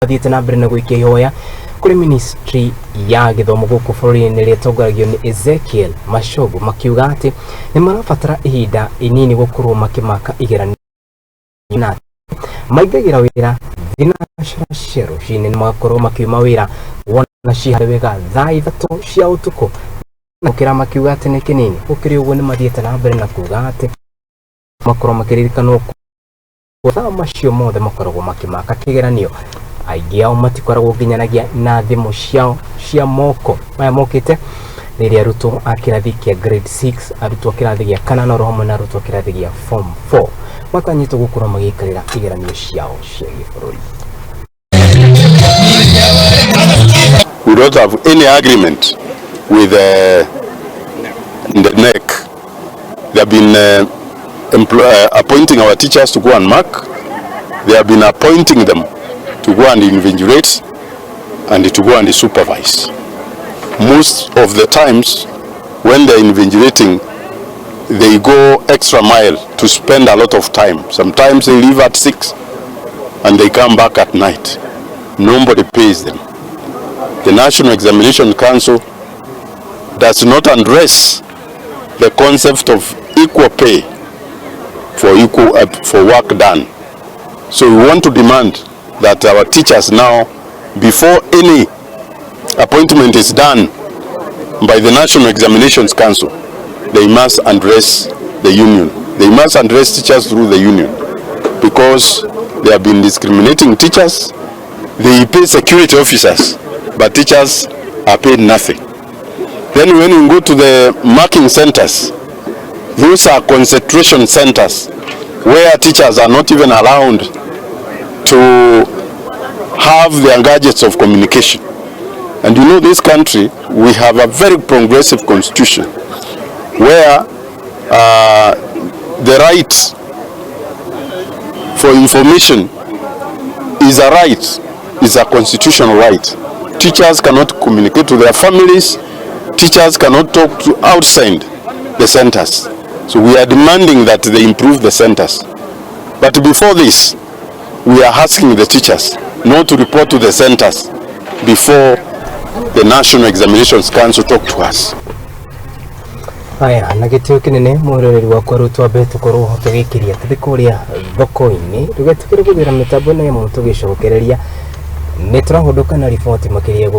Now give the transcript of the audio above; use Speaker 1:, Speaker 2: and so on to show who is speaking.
Speaker 1: Mathiĩte na mbere na gũikia ihoya kũrĩ ministry ya gĩthomo gũkũ bũrũri-inĩ ĩrĩa ĩtongoragio nĩ Ezekiel Machogu, makiuga atĩ nĩ marabatara ihinda inini gũkorwo makĩmaka igeranio na maingagĩra wĩra thinacara cia rũcinĩ na magakorwo makiuma wĩra wona ciharĩ wega thaa 3 cia ũtukũ, na gũkĩra makiuga atĩ nĩ kĩnini. Gũkĩrĩ ũguo, nĩ mathiĩte na mbere na kuga atĩ makorwo makĩririkanwo mathaa macio mothe makoragwo makĩmaka kĩgeranio, aingĩ ao matikoragwo nginyanagia na thimũ ciao cia moko. Maya mokĩte rĩrĩa arutwo a kĩrathi kĩa grade 6, arutwo a kĩrathi gĩa kanana, oro hamwe na arutwo a kĩrathi gĩa form 4 matanyĩtwo gũkorwo magĩikarĩra igeranio ciao cia gĩbũrũri.
Speaker 2: We don't have any agreement with the KNEC. They have been appointing our teachers to go and mark. They have been appointing them to go and invigilate and to go and supervise. Most of the times when they're invigilating, they go extra mile to spend a lot of time. Sometimes they leave at 6 and they come back at night. Nobody pays them. The National Examination Council does not address the concept of equal pay for work done. So we want to demand that our teachers now, before any appointment is done by the National Examinations Council, they must address the union. They must address teachers through the union because they have been discriminating teachers. They pay security officers, but teachers are paid nothing. Then when you go to the marking centers, those are concentration centers where teachers are not even allowed to have their gadgets of communication. And you know, this country, we have a very progressive constitution where the right for information is a right, is a constitutional right. Teachers cannot communicate to their families, teachers cannot talk to outside the centers. So we are demanding that they improve the centers. But before this, we are asking the teachers not to report to the centers before the National Examinations Council talk to us.
Speaker 1: Haya, na gĩtĩo kĩnene mwĩroreri wakwa, rĩu twambe tũkorwo tũgĩkĩria tũthiĩ kũrĩa thoko-inĩ. Ndũgetigĩre gũthĩra mĩtambo ĩno ĩmwe, tũgĩcokereria nĩ tũrahũndũka na riboti makĩria.